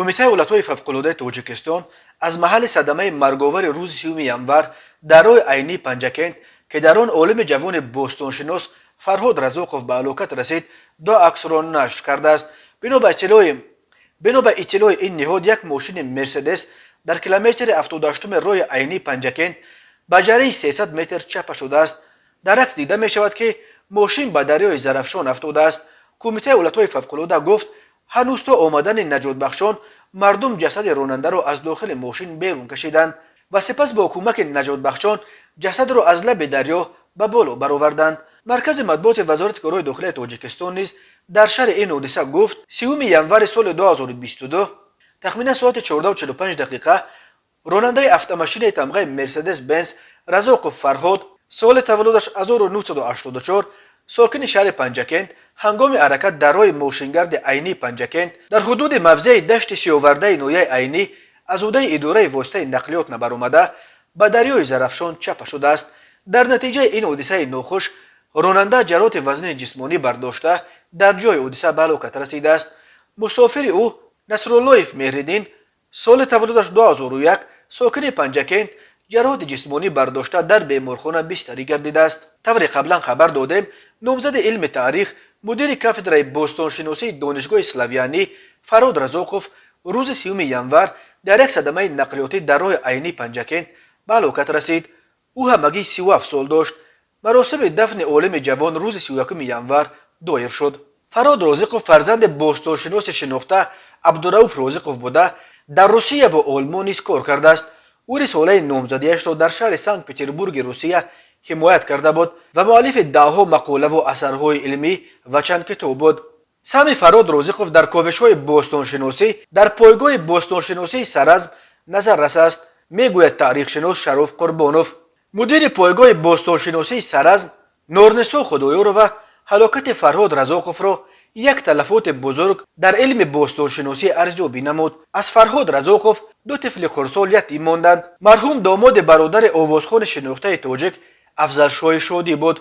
Кумитаи ҳолатҳои фавқулодаи Тоҷикистон аз маҳалли садамаи марговари рӯзи 30 январ дар роҳи Айнии Панҷакент, ки дар он олими ҷавони бостоншинос Фарҳод Разоқов ба ҳалокат расид, ду аксро нашр кардааст. Бино ба иттилои ин ниҳод, як мошини Мерседес дар километри 78-уми роҳи Айнии Панҷакент ба ҷарии 300 метр чапа шудааст. Дар акс дида мешавад, ки мошин ба дарёи Зарафшон афтодааст. Кумитаи ҳолатҳои фавқулода гуфт, ҳанӯз то омадани наҷотбахшон мардум ҷасади ронандаро аз дохили мошин берун кашиданд ва сипас бо кӯмаки наҷотбахшон ҷасадро аз лаби дарё ба боло бароварданд. Маркази матбуоти Вазорати корҳои дохилияи Тоҷикистон низ дар шарҳи ин ҳодиса гуфт, 30 январи соли 2022 тахминан соати 14:45 дақиқа ронандаи автомошинаи тамғаи Мерседес Бенз Разоқов Фарҳод, соли таваллудаш 1984, сокини шаҳри Панҷакент, ҳангоми ҳаракат дар роҳи мошингарди Айнии Панҷакент дар ҳудуди мавзеи Дашти Сиёвардаи ноҳияи Айнӣ аз ҳудаи идораи воситаи нақлиёт набаромада, ба дарёи Зарафшон чапа шудааст. Дар натиҷаи ин ҳодисаи нохуш ронанда ҷароҳати вазнини ҷисмонӣ бардошта, дар ҷои ҳодиса ба ҳалокат расидааст. Мусофири ӯ Насруллоев Меҳриддин, соли таваллудаш 2001, сокини Панҷакент, ҷароҳати ҷисмонӣ бардошта, дар беморхона бистарӣ гардидааст. Тавре қаблан хабар додем, номзади илми таърих, мудири кафедраи бостоншиносии Донишгоҳи Славянӣ Фарҳод Разоқов рӯзи 30 январ дар як садамаи нақлиётӣ дар роҳи Айнии Панҷакент ба ҳалокат расид. Ӯ ҳамагӣ 37 сол дошт. Маросими дафни олими ҷавон рӯзи 31 январ доир шуд. Фарҳод Розиқов фарзанди бостоншиноси шинохта Абдурауф Розиқов буда, дар Русия ва Олмон низ кор кардааст. Ӯ рисолаи номзадиашро дар шаҳри Санкт Петербурги Русия ҳимоят карда буд ва муаллифи даҳҳо мақолаву асарҳои илмӣ ва чанд китоб буд. Саҳми Фарҳод Розиқов дар ковишҳои бостоншиносӣ дар пойгоҳи бостоншиносии Саразм назаррас аст, мегӯяд таърихшинос Шароф Қурбонов. Мудири пойгоҳи бостоншиносии Саразм Норнисо Худоёрова ҳалокати Фарҳод Разоқовро як талафоти бузург дар илми бостоншиносӣ арзёбӣ намуд. Аз Фарҳод Разоқов ду тифли хурдсол ятим монданд. Марҳум домоди бародари овозхони шинохтаи тоҷик Афзалшоҳи Шодӣ буд.